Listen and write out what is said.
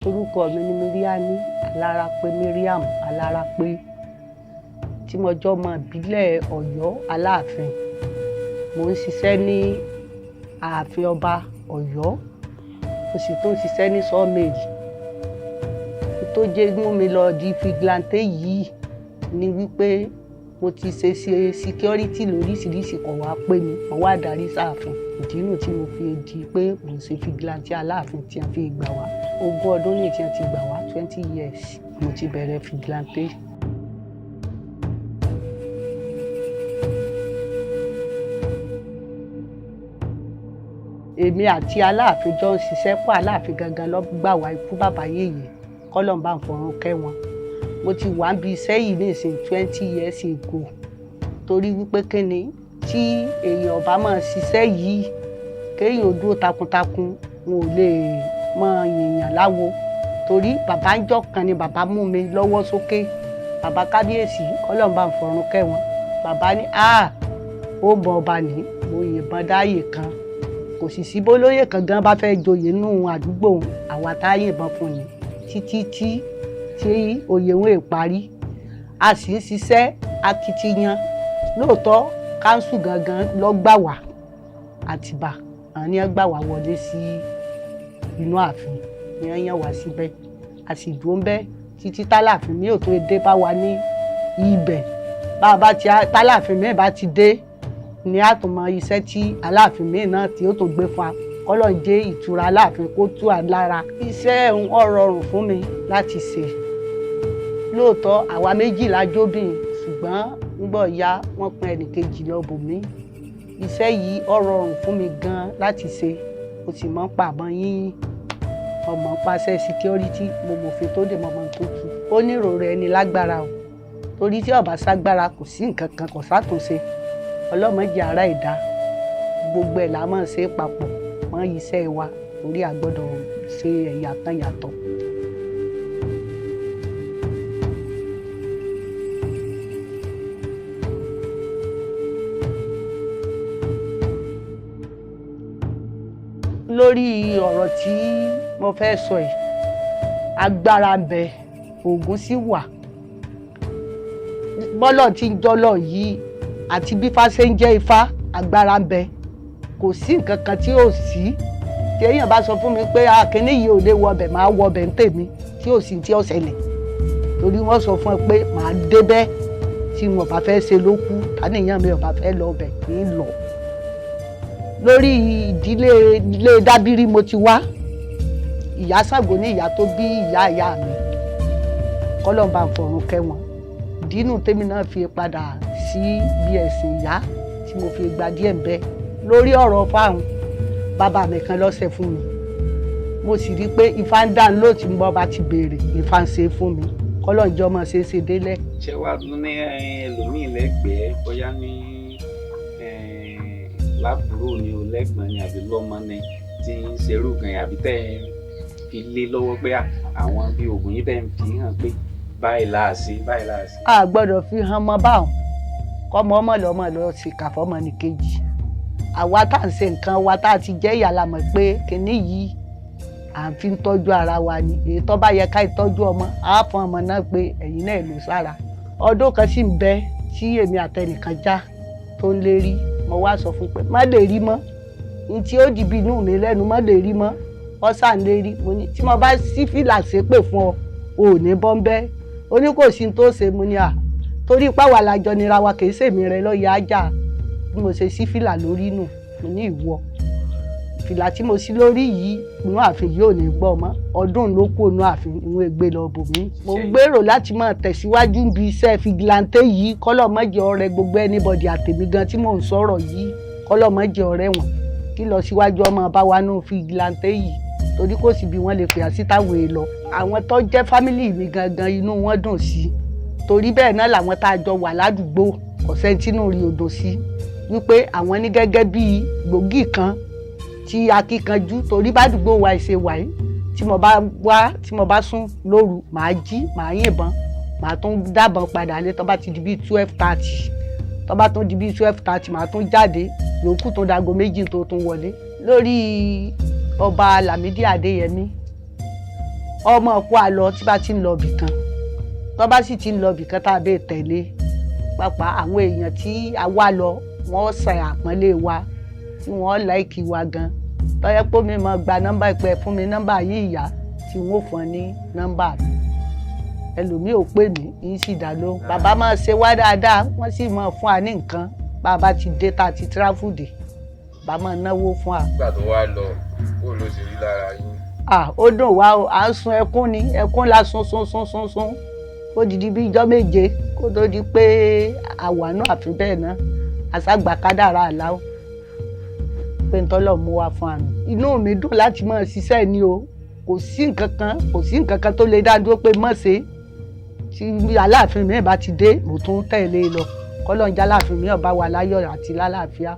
Orúkọ mi ni Míríámì Alárápé, Mariam Alárápé, tí mo jẹ́ ọmọ ìbílẹ̀ Ọ̀yọ́ Aláàfin. Mo ń ṣiṣẹ́ ní ààfin ọba Ọ̀yọ́, mo sì tún ń ṣiṣẹ́ ní sawmill. Tó jẹ́ mú mi lọ di fìgìláńtẹ́ yìí ni wípé mo ti ṣe security lóríṣiríṣi, kò wá pé mi, mo wá darí sáàfin. Ìdí nù tí mo fi di pé mò ń ṣe fìgìláńtẹ́ Aláàfin tí wọ́n fi gbà wá. 20 ọdún ní tí wọ́n ti gbà wá, 20 years mo ti bẹ̀rẹ̀ fìgìláńtẹ́. Èmi àti Aláàfin jọ ń ṣiṣẹ́ pọ̀. Aláàfin gangan ló gbà wá, ikú bàbá yèyé, kọ́lọ́un bá ń fọ̀run kẹ́ wọn. Mo ti wà níbi iṣẹ́ yìí nísìnyí 20 years ago, torí wípé kíni tí èèyàn bá máa ṣiṣẹ́ yìí, kéèyàn ó dúró takuntakun, wọn ò lè máa yìnyàn láwo. Torí bàbá ń jọ́ kan ni bàbá mú mi lọ́wọ́ sókè, bàbá kábíyèsí, kọ́lọ́un bá ń fọ̀run kẹ́ wọn. Bàbá ní, "Ah, ó mọ ọba ní." Mo yìnbọn dáàyè kan, kò sì sí bólóyè kan gan bá fẹ́ joyè nínú àdúgbò àwa tá a yìnbọn fún ni títí tí tí oyè wọn è parí. A sì ń ṣiṣẹ́ akitiyan lóòótọ́. Káńsù gangan ló gbà wá, Àtìbà àwọn ni wọ́n gbà wá wọlé sí inú ààfin, ni wọ́n yàn wá síbẹ̀. A sì dúró ń bẹ́ títí tálàfin mi ò tó dé bá wa ní ibẹ̀. Bá a bá ti tálàfin mi bá ti dé ni a tún mọ iṣẹ́ tí Aláàfin mi náà tí ó tún gbé fún wa. Kọ́lọ́un jẹ́ ìtura Aláàfin kó tú à lára. Iṣẹ́ ó rọrùn fún mi láti ṣe. Lóòótọ́, àwa méjì la jóbìn, ṣùgbọ́n ńgbọ́ ya wọ́n pín ẹnìkejì lọ bòmí. Iṣẹ́ yìí ó rọrùn fún mi gan láti ṣe. Mo sì mọ̀ ń pa àbọ̀n yínyín, mo mọ̀ ń paṣẹ security, mo mọ̀fin tó dé, mo mọ̀ tó tu. Ó ní ìrora ẹni lágbára o, torí tí ó bá ságbára, kò sí nǹkan kan, kò sátúnṣe. Ọlọ́mọdé ara ìdá gbogbo ẹ̀ la máa ṣe papọ̀ mọ́ iṣẹ́ wa, torí a gbọ́dọ̀ ṣe ẹ̀yà kan yàtọ̀. Lórí ọ̀rọ̀ tí mo fẹ́ sọ yìí, agbára ń bẹ, oògùn sì wà. Bọ́lọ̀ tí ń jọ́lọ̀ yìí àti bí Ifá ṣe ń jẹ́ Ifá, agbára ń bẹ. Kò sí nǹkan kan tí ò sí. Tí èèyàn bá sọ fún mi pé akínní yìí ò lè wọbẹ̀, máa wọbẹ̀ ń tèmi, tí ò sí tí ó ṣẹlẹ̀, torí wọ́n sọ fún ẹ pé màá débẹ̀. Tí wọn bá fẹ́ ṣe ló kú, tàníyàn mi ò bá fẹ́ lọ ọbẹ̀ ní lọ. Lórí ìdílé ilé Dábírí mo ti wá. Ìyá Ṣàngó ní ìyá tó bí ìyá ìyá mi, kọ́lọ́un bá ń fọ̀run kẹ́ wọn. Ìdínú tèmi náà fi padà sí bí ẹ̀sìn ìyá tí mo fi gba díẹ̀ ń bẹ lórí ọ̀rọ̀ fáwọn bàbá mi kan lọ́sẹ̀ fún mi. Mo sì rí i pé Ifá ń dá lóòtí ń bọ́ bá ti béèrè, Ifá ń ṣe fún mi. Kọ́lọ́un jẹ́ ọmọ ṣe é ṣe délẹ̀. Ṣé wàá ní ẹlòmíì lẹ́gbẹ̀ẹ́, bóyá ní lábúrò ni o, lẹ́gbọ̀n ni, àbí lọ́mọ ni, tí ń ṣerú kan, àbí tẹ́ ẹ fi lé lọ́wọ́ pé àwọn bíi oògùn yìí tẹ́ ń fi hàn pé báyìí láà sí, báyìí láà sí? A gbọ́dọ̀ fi hàn mọ́ báwọn kọ́mọ ọmọ lọ́mọ lọ ṣìkà fọ́mọ ní kejì. Àwa tá à ń ṣe nǹkan wa, tá a ti jẹ́ ìyá, la mọ̀ pé kinní yìí à ń fi ń tọ́jú ara wa ni. Èyí tó bá yẹ ká ìtọ́jú ọmọ, á fún ọmọ náà pé ẹ̀yin náà lò sára. Ọdún kan sì ń bẹ tí èmi àtẹnìkan já tó ń lérí. Mo wá sọ fún pé má lè rí mọ́ ní tí ó dìbì inú mi lẹ́nu, má lè rí mọ́. Ọ sà ń lérí. Mo ní tí mo bá sí fìlà ṣépè fún ọ, ò ní bọ́ńbẹ́. Ó ní kò sí tó ṣe. Mo ní à torí ipá wà lájọ nira wa, kì í ṣèmi rẹ lọ́ọ́ ajá. Bí mo ṣe sí fìlà lórí nù, mo ní ìwọ, fìlà tí mo sí lórí yìí, inú ààfin yìí ò ní gbọ́ mọ́. Ọdún ló kú inú ààfin, ìwọ̀n ègbé lọ bò mí. Mo ń gbèrò láti máa tẹ̀síwájú bí iṣẹ́ fìgìláńtẹ́ yìí. Kọ́lọ̀ mọ́jẹ ọ̀rẹ́ gbogbo anybody, àtèmi gan tí mò ń sọ̀rọ̀ yìí, kọ́lọ̀ mọ́jẹ ọ̀rẹ́ wọn kí lọ síwájú ọmọ bá wa nù fìgìláńtẹ́ yìí, torí kò sí bí wọ́n lè pè á sí táwọn èèlọ. Àwọn tó jẹ́ family mi gangan, inú wọn dùn sí, torí bẹ́ẹ̀ náà làwọn tá a jọ wà ládùúgbò, kò sẹ́ńtínú rí odò sí wípé àwọn ní gẹ́gẹ́ bíi gbòógì kan tí akíkanjú, torí bádùúgbò wa ṣe wà yìí, tí mo bá wá, tí mo bá sùn lóru, màá jí, màá yìnbọn, màá tún dábọn padà lé. Tó bá ti di bíi 12:30, tó bá tún di bíi 12:30, màá tún jáde, yòókù tó dago 2 tó tún wọlé. Lórí ọba Lámídì Adéyẹmí. Ọmọ kó a lọ tí bá ti ń lọ ibì kan, tó bá sì ti ń lọ ibì kan tá a bẹ́ẹ̀ tẹ̀lé, pàápàá àwọn èèyàn tí a wá lọ, wọ́n ṣe àpọ́nlé wa, tí wọ́n like wa gan, tọ́yẹ́ pé mi máa gba nọ́mbà ìpẹ́ fún mi, nọ́mbà yìí ìyá tí wọ́n fún ọ ní nọ́mbà mi. Ẹlòmíì ò pè mí, ń sì dá lóhùn. Bàbá máa ṣe wá dáadáa, wọ́n sì máa fún wa ní nǹkan bá a bá ti dé, tá a ti travel dé, bàbá máa náwó fún wa. Nígbà tó wá lọ, bó ló ṣe rí lára yín? Ah, ó dùn wá o. À ń sun ẹkún ni, ẹkún la sun sun sun sun sun ó didi bí ijọ́ 7 kó tó di pé àwànú. Àfi bẹ́ẹ̀ náà, àṣàgbà kádàrá àláwọ̀ pé ntọ́lọ̀ mú wá fún àná. Inú mi dùn láti máa ṣiṣẹ́ ni o. Kò sí nǹkan kan, kò sí nǹkan kan tó lè dá dúró pé mọ̀ ṣe. Tí Aláàfin mi bá ti dé, mo tún tẹ̀lé e lọ. Kọ́lọ́njà Aláàfin mi ọba wà láyọ̀ àti lálàáfíà.